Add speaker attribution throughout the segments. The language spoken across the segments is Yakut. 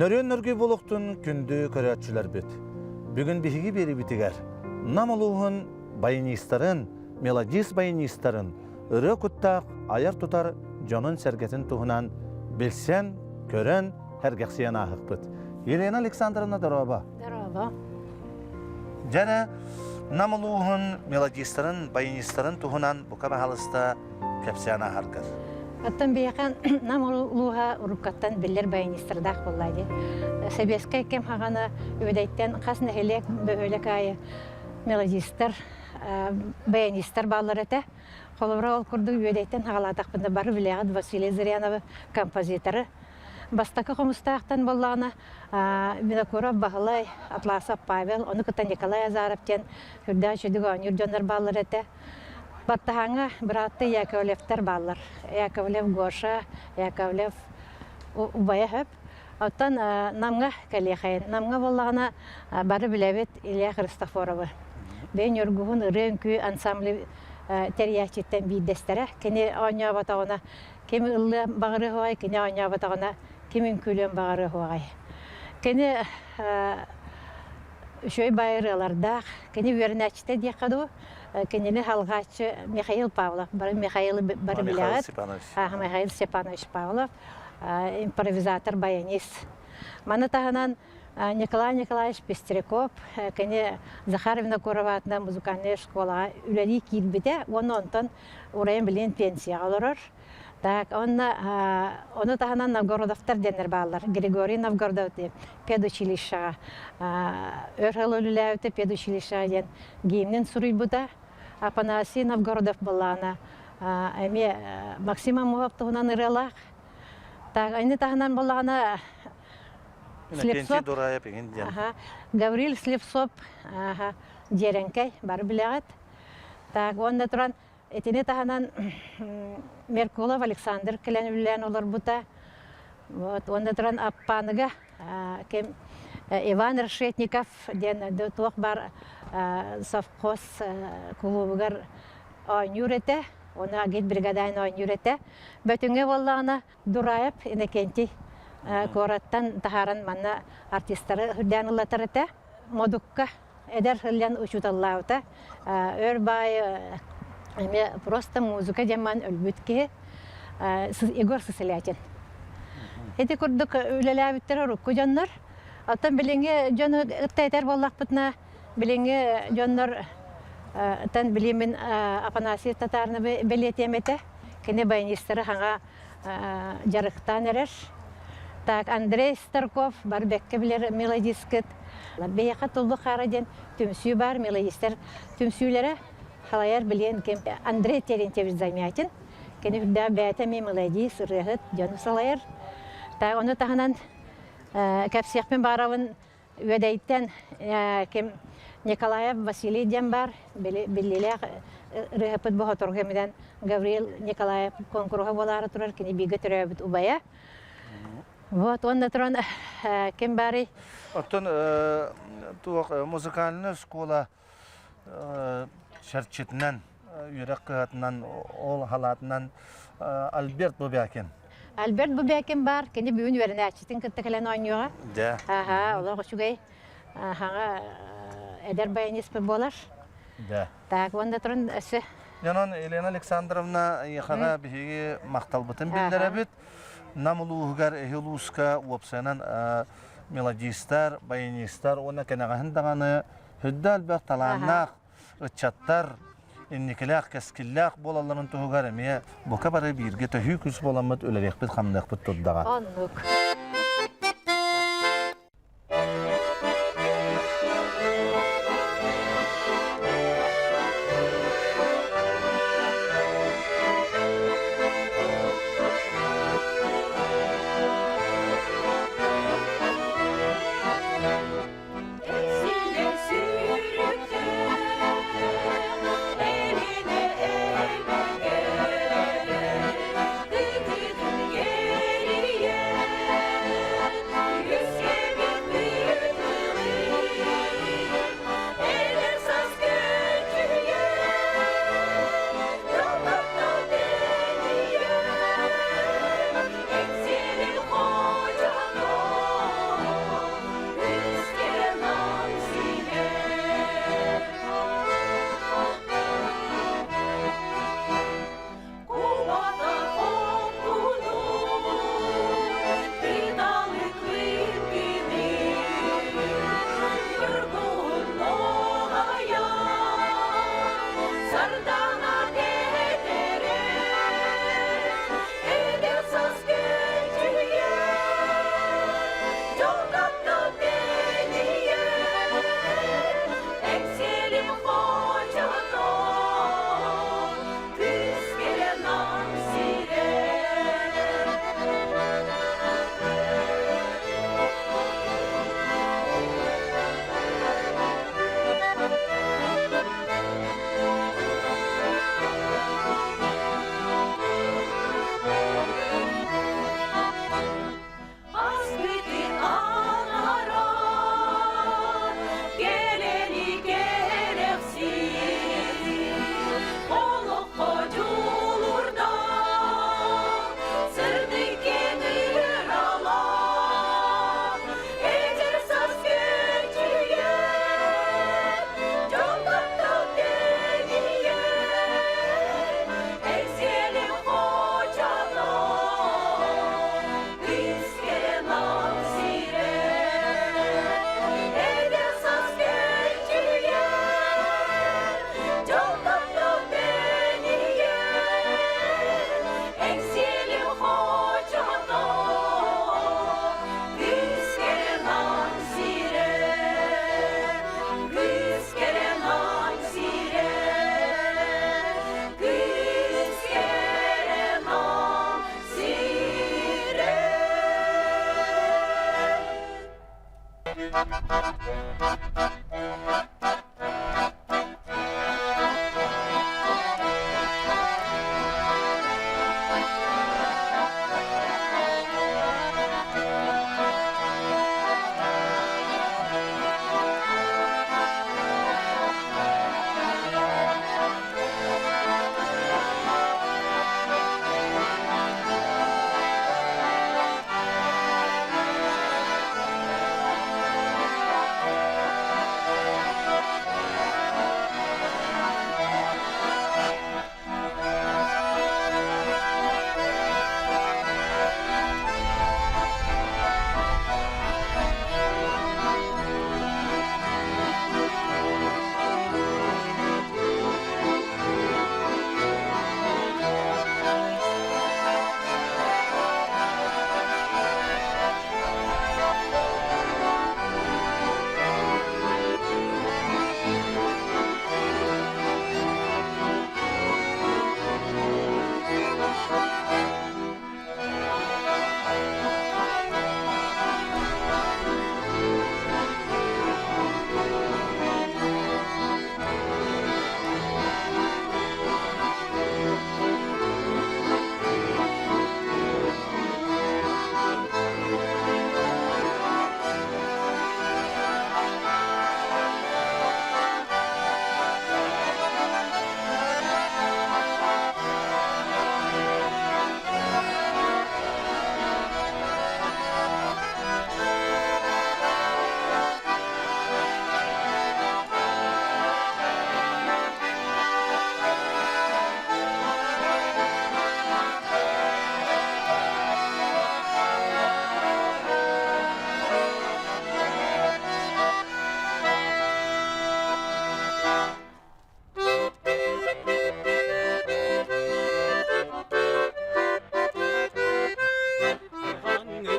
Speaker 1: Нөрүөн нөргүй буолуохтун күндү көрөөччүлэрбит. Бүгүн биһиги биэрибитигэр Нам улууһун баянистарын, мелодист баянистарын ырыа куттаах айар-тутар дьонун-сэргэтин туһунан билсэн, көрөн, сэргэхсийэн ааһыкпыт. Елена Александровна дорообо.
Speaker 2: Дорообо.
Speaker 1: Дьэрэ, Нам улууһун мелодистарын, баянистарын туһунан бука баһалыста кэпсээн ааһаргар.
Speaker 2: Оттон биһиэхэ Нам улууһа уруккаттан биллэр баянистардаах буолла дии. Сэбиэскэй кэм хаҕана Үөдэйтэн хас нэһилиэк бөһүөлэк аайы мелодистар, баянистар бааллар этэ. Холобура, ол курдук Үөдэйтэн хаҕалаатахпына бары билэҕит Василий Зыряновы композиторы. Бастакы хомустаахтан буоллаҕына Винокуров Баһылай, Атласов Павел, ону кытта Николай Азаров диэн үрдээх үчүгэй оонньуур дьоннор бааллар этэ. Баттаһааҥҥа бырааттыы Яковлевтар бааллар. Яковлев Гоша, Яковлев убайа сөп. Оттон Намҥа кэлиэхэйин. Намҥа буоллаҕына бары билэбит Илья Христофоровы. Бэйэ Ньургуһун ырыа-үҥкүү ансамблы тэрийээччиттэн биирдэстэрэ. Кини оонньооботоҕуна ким ыллыан баҕарыа суоҕай, кини оонньооботоҕуна ким үҥкүүлүөн баҕарыа суоҕай. Кини үчүгэй баай ырыалардаах, кини үөрэнээччитэ диэххэ дуу, кинини салҕааччы Михаил Павлов, бары Михаилы бары билэҕит. Михаил Степанович Павлов, импровизатор, баянист. Маны таһынан Николай Николаевич Пестряков, кини Захар Винокуров аатынан музыкальнай школаҕа үлэлии киирбитэ уонна онтон урайан билигин пенсияҕа олорор. Так, онно ону таһынан Новгородовтар диэннэр бааллар. Григорий Новгородов педучилищеҕа өр сыл үлэлээбитэ педучилищеҕа диэн гимнин суруйбута. Афанасий Новгородов былаана эмиэ Максим Аммосов туһунан ырыалаах. Так, аны таһынан буоллаҕына
Speaker 1: Иннокентий Дураев иҥин диэн.
Speaker 2: Гаврил Слепцов Дьиэрэҥкэй бары билэҕит. Так, уонна туран Итини таһынан Меркулов Александр кэлэн үлэлээн олорбута. Вот, уонна туран Аппааныга ким Иван Решетников диэн туох баар совхоз кулуубугар оонньуур этэ. Оны агит бригадайн оонньуур этэ. Бөтүҥҥэ буоллаҕына Дураев Иннокентий куораттан таһааран манна артистары үрдээн ыллатар этэ. Модукка эдэр сылдьан учууталлаабыта. Өр баай эмиэ просто музыка диэн маан өлбүт киһи Егор Сысолятин. Ити курдук үлэлээбиттэр урукку дьоннор. Оттон билиҥҥи дьону кытта этэр буоллахпытына, билиҥҥи дьоннор тан билимин Афанасий Татарновы бэлиэтиэм этэ. Кини баянистары хаҥа дьарыктаан эрэр. Так, Андрей Старков бары бэккэ билэр мелодисткыт. Биһиэхэ Туллук Хаара диэн түмсүү баар, мелодистар түмсүүлэрэ халайар билиэн ким Андрей Терентьевич Замятин. Кини үрдээх бэйэтэ эмиэ мелодист, ырыаһыт, дьону салайар. Так, ону таһынан кэпсиэхпин баарабын Үөдэйтэн ким Николаев Василий диэн баар, биллиилээх ырыаһыппыт Боһоторго эминэн Гаврил Николаев куонкуруһа буолаары турар, кини бииргэ төрөөбүт убайа. Вот, уонна туран ким баарый?
Speaker 1: Оттон туох музыкальная школа чэрчитинэн, үөрэх кыһатынан, ол халаатынан Альберт Бубякин.
Speaker 2: Альберт Бубякин баар, кини бүгүн үөрэнээччитин кытта кэлэн оонньуоҕа.
Speaker 1: Дьэ.
Speaker 2: Аха, олох үчүгэй. Хаҥа эдэр баянист буолар.
Speaker 1: Дьэ.
Speaker 2: Так, уонна туран өссө
Speaker 1: Онон Елена Александровна эйиэхэҕэ биһиги махталбытын биллэрэбит. Нам улууһугар эһи улууска уопсайынан мелодистар, баянистар уонна кэнэҕэһин даҕаны Үрдэ элбэх талааннаах ыччаттар инникилээх, кэскиллээх буолалларын туһугар эмиэ бука бары бииргэ төһүү күүс буоламмыт үлэлиэхпит-хамныахпыт турдаҕа.
Speaker 2: Оннук.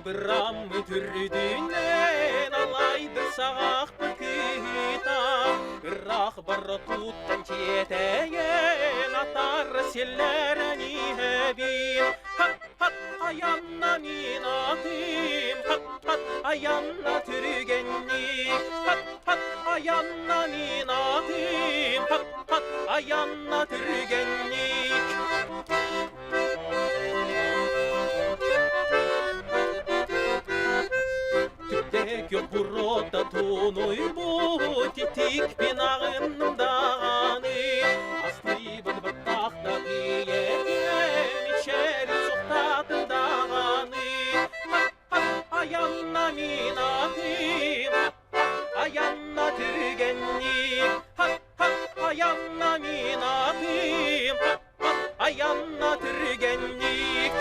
Speaker 3: Быраммыт үрдүнэн алайды саҕахпыт кыыта ыраах барра туттан тиэтэйэн атар силлэрэн иһэбин хат-хат аянна мин атым хат-хат аянна түргэнник хат-хат аянна мин атым хат-хат аянна түргэнник. Түптек бурота тунуйбут титикпин аҕынным даҕаны астыыбын баттахта ийэкэм ичэрин сухтаатын даҕаны аянна мин атым аянна түргэнник аянна мин атым аянна түргэнник.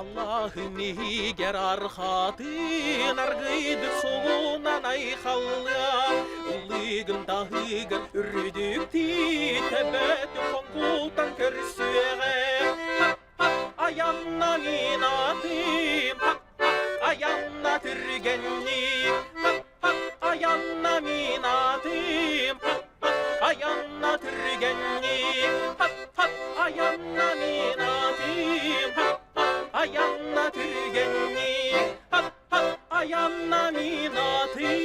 Speaker 3: Аллахым иһигэр архатын аргыйдык сугунан айхаллыа ыллыгын таһыгар үрдүктүү төбөтүн хоҥкутан көрсүөҕэ аянна мин атым аянна түргэнник аянна мин атым аянна түргэнник аянна мин атым аянна түргэнник аянна мин атым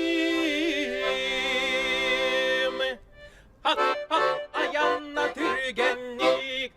Speaker 3: аянна түргэнник.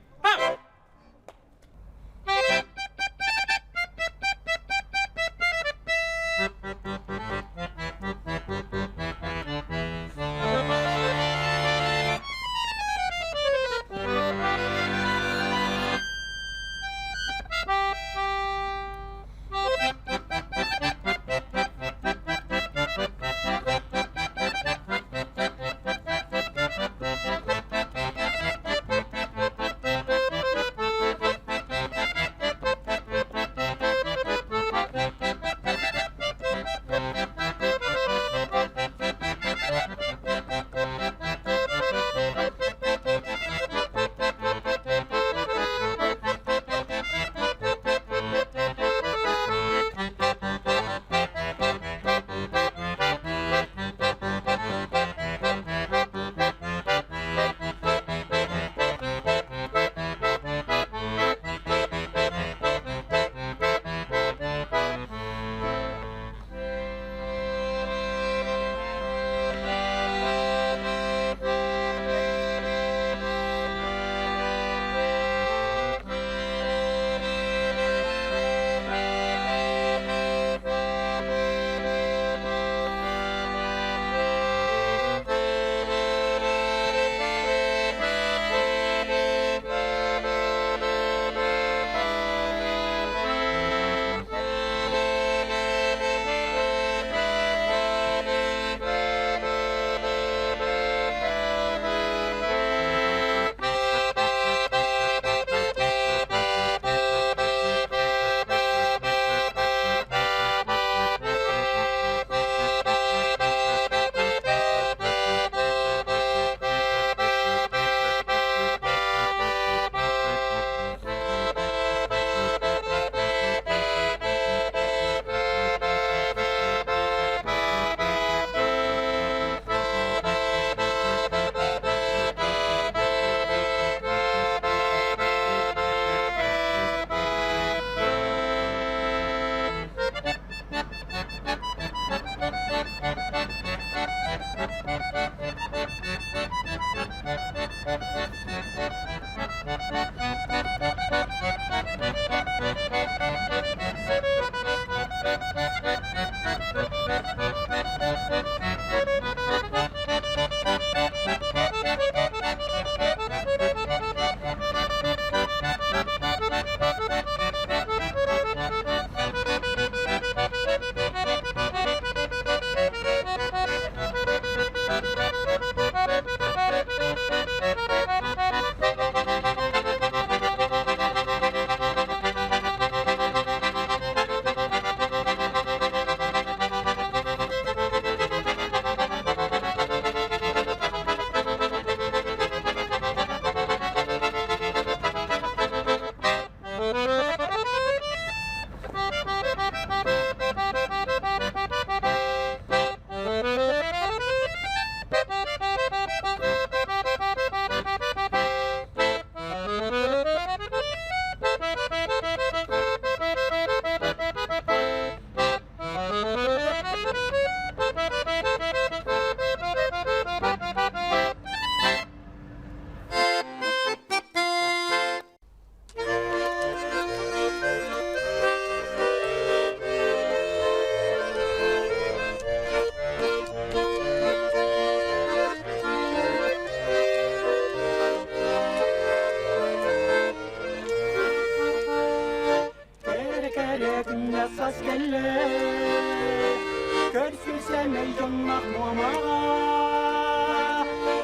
Speaker 4: дьоннох муомаҕа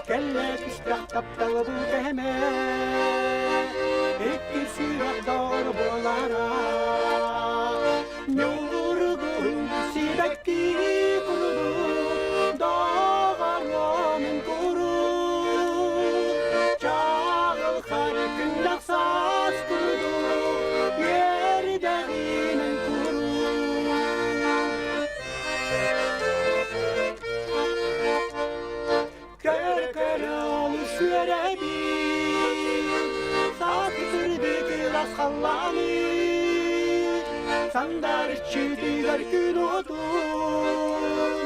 Speaker 4: Кэллэ түстэх тапталы бу кэһэмэ Икки сүрэх доҕор буолара Ньургун сибэкки курдук доҕорум куруук Чаҕылхай күннэх саас курдук үөрдэҕинэн куруук Көр-көрөл сүөрэбин, саатырдыгылас халлааны, сандарчытыгар күн отун,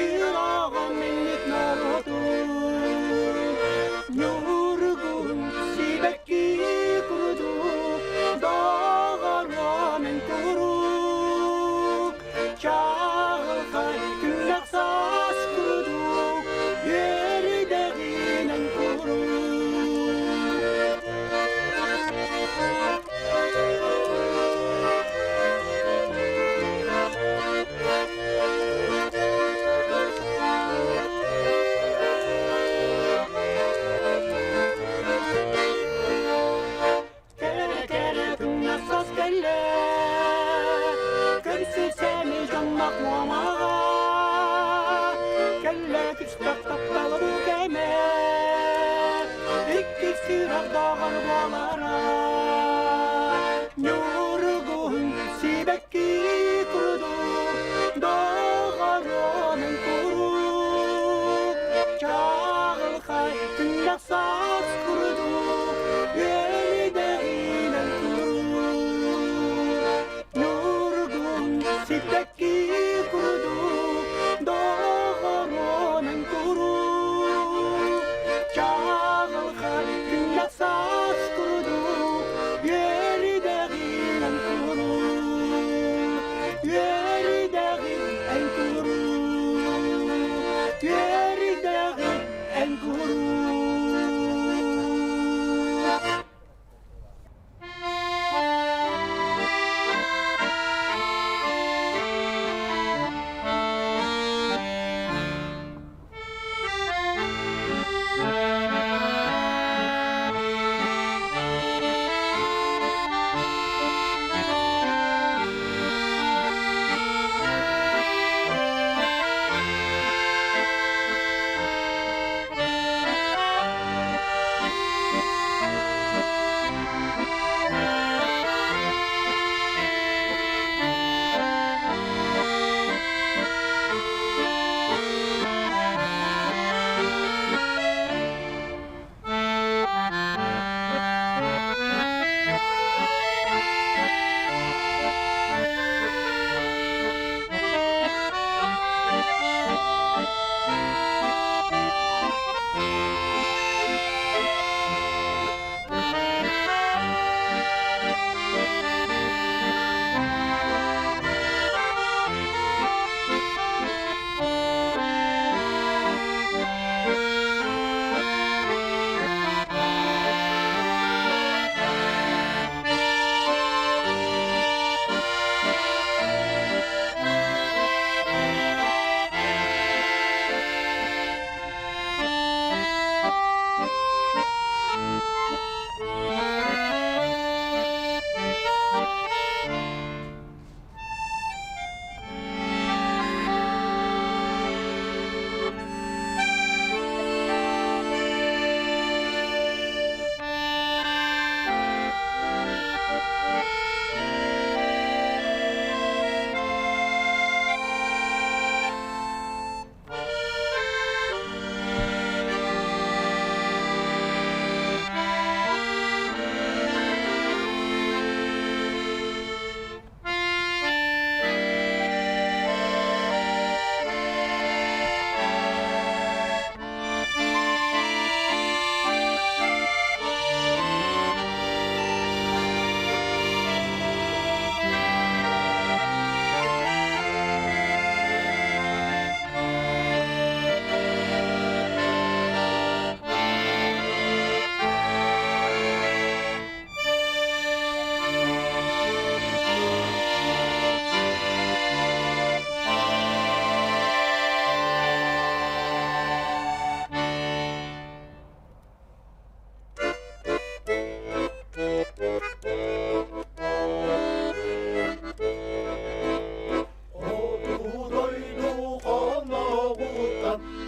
Speaker 4: ыраҕан миннит норуотун, ньургун сибэкки курдук доҕорум куруук Чаҕылхай күннэх саас курдук үөрдэҕинэн куруук. Кэрэ-кэрэ күннэх саас кэллэ, көрсүсэни дьоннох муомаҕа, кэллэ түстэх тапталы бу кэмэ, икки сүрэх доҕор буолара. Ньургуһун сибэкки курдук доҕорун куруук, чаҕылхай күннэх саас курдук үөдэҕинэн куруук Ньургун сибэкки курдук доҕорунан куруук чаҕылхай күннэх саас курдук үөрдэҕинэн куруук үөрдэҕин куруук үөрдэҕин эн куруук.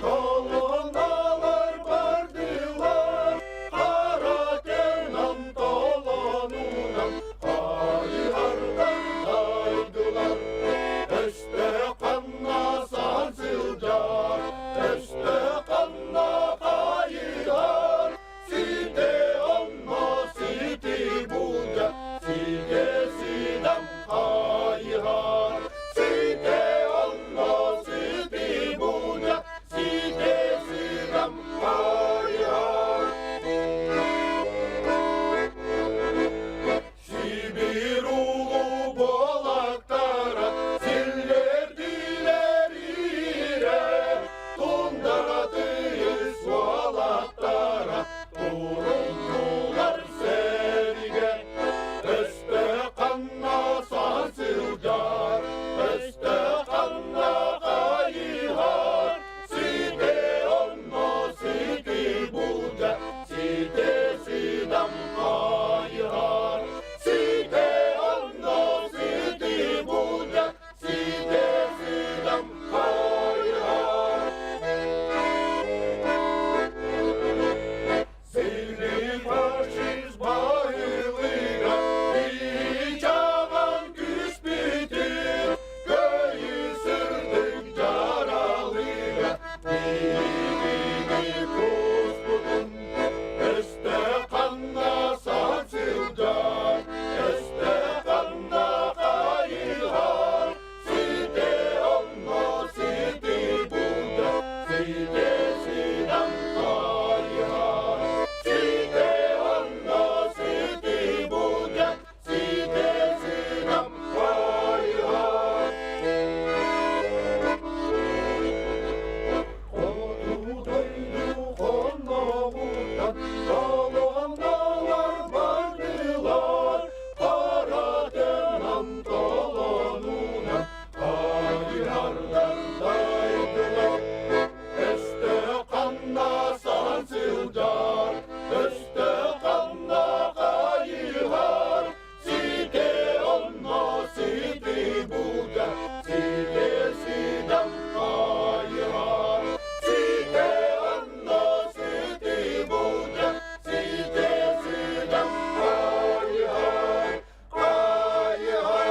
Speaker 4: Колонналар бардылар, Каратенан толонунан, Хайыһардар дайдылар. Өстө ханна сан сылдьар, Өстө ханна хайыһар, Сите онно сити булдьа, Сите сидам хайыһар. Сите онно сити булдьа, Сите сидам хайыһар. Сибир улуу буолактара силлэрдилэр иирэ, тундара тыйыс уолаттара туруннулар сэригэ. Өстө ханна саһан сылдьар, өстө ханна хайыһар, сите онно сити булдьа, сите сидам хайыһар. Сите онно сити булдьа, сите сидам хайыһар. Сильный фашизм байылыга Ичаган күспүтүн Көйү сырдык жаралыга Биһигини куспутун Өстө ханна саһан сылдьар Өстө ханна хайыһар Сите онно сити булда Сите сидам хайыһар Сите онно сити булда Сите сидам хайыһар Хоту дойду хонноҕуттан Толонолор бардылар Харатынан толонунан Хайыһардар дайдылар Өстө ханна саһан сылдьар Өстө ханна хайыһар Сите онно сити булдьа Сите сидам хайыһар Сите онно сити булдьа Сите сидам хайыһар Хайыһар.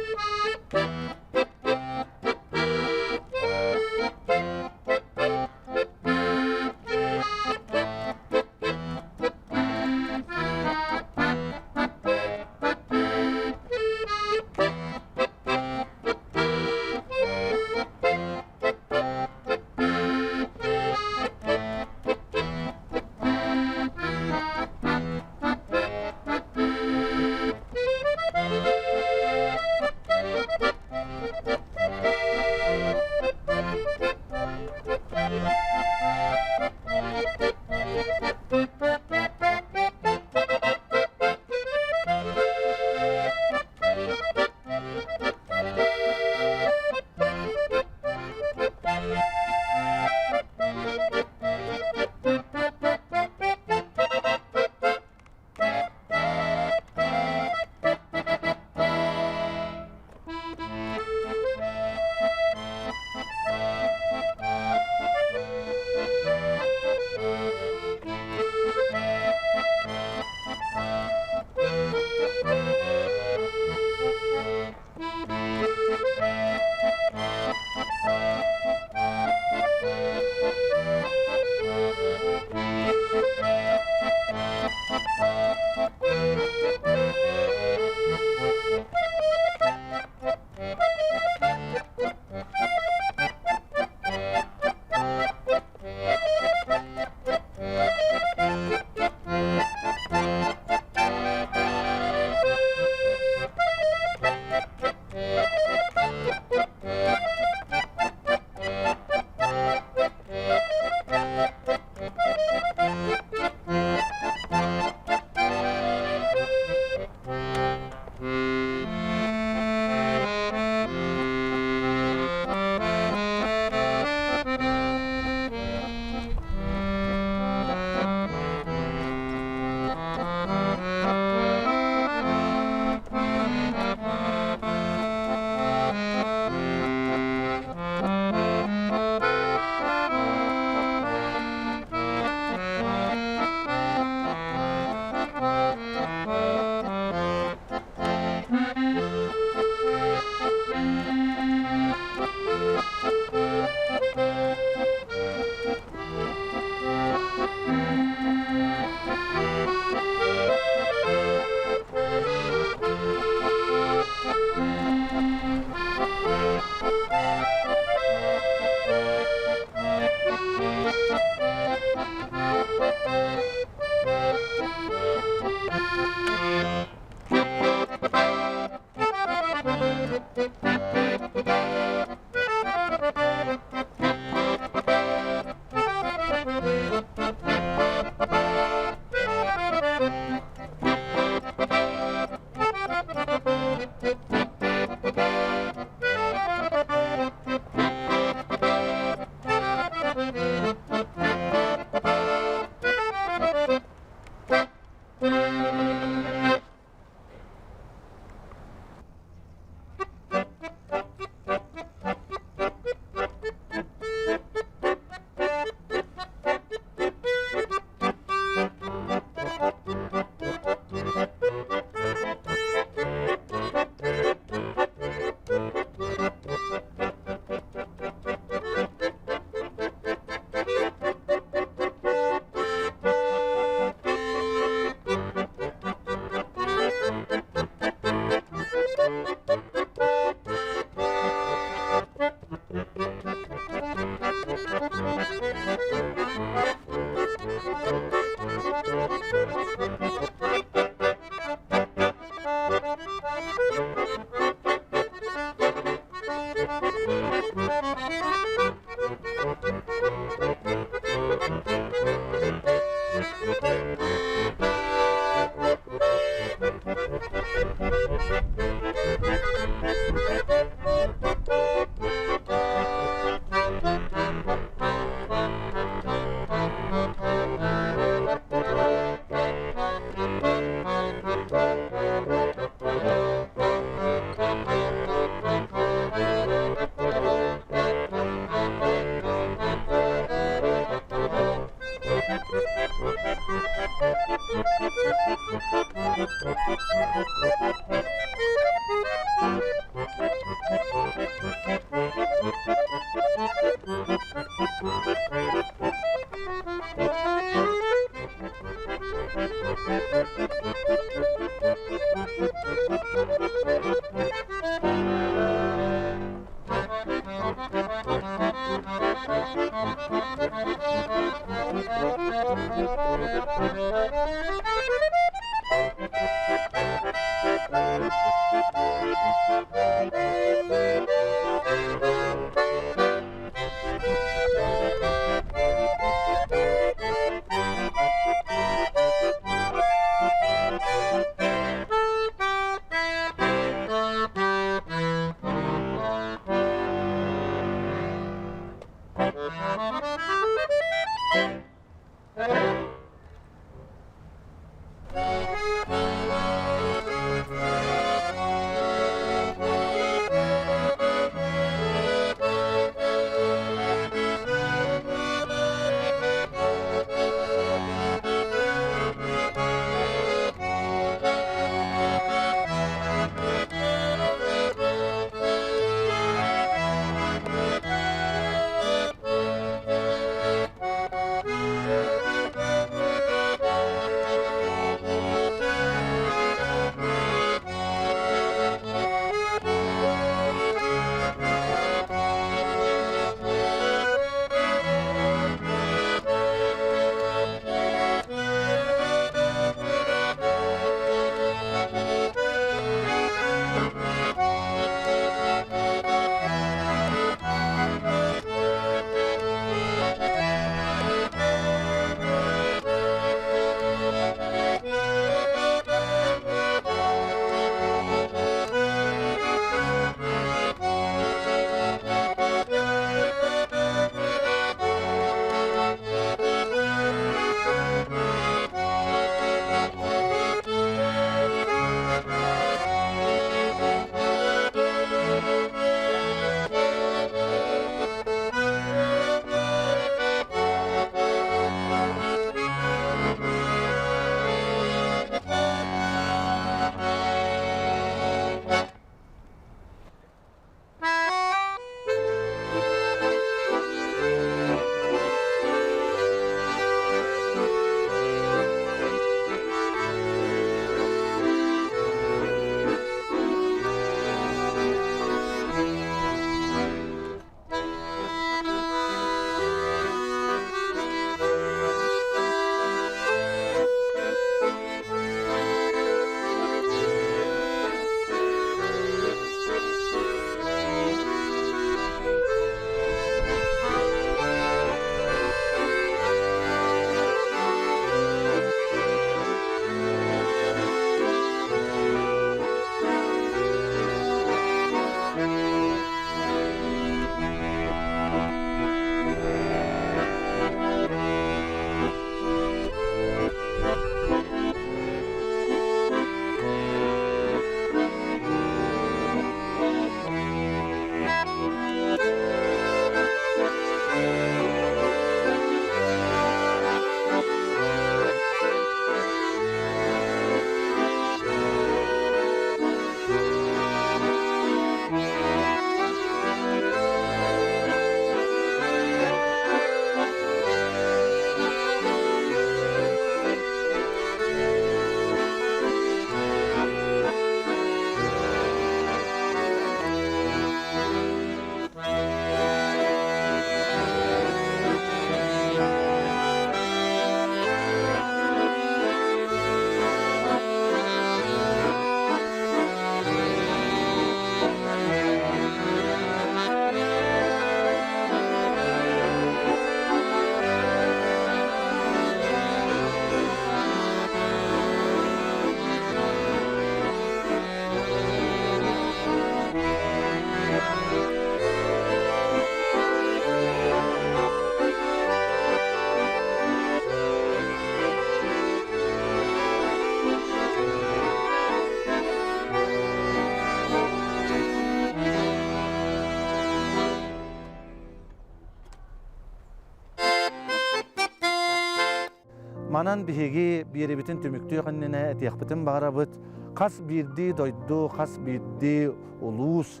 Speaker 1: Манан биһиги биэрибитин түмүктүөх иннинэ этиэхпитин баҕарабыт. Хас биирдии дойду, хас биирдии улуус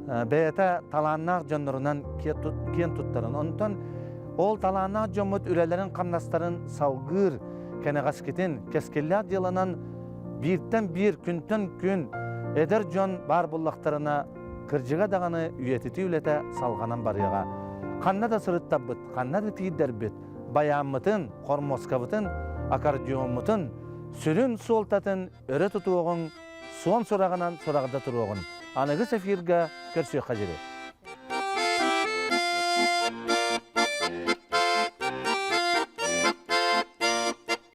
Speaker 1: бэйэтэ талааннаах дьоннорунан киэн туттарын. Онтон ол талааннаах дьоммут үлэлэрин-хамнастарын салгыыр кэнэҕэскитин, кэскиллээх дьыаланан бииртэн биир, күнтэн күн эдэр дьон баар буллахтарына кырдьыга даҕаны үйэтитии үлэтэ салҕанан барыаҕа. Ханна да сырыттарбыт, ханна да тиийдэрбит, байааммытын, хормуоскабытын, аккордеоммутун сүрүн суолтатын өрө тутуоҕуҥ, суон сураҕынан сураҕда туруоҕун. Аныгыс эфирга көрсүөххэ дьири.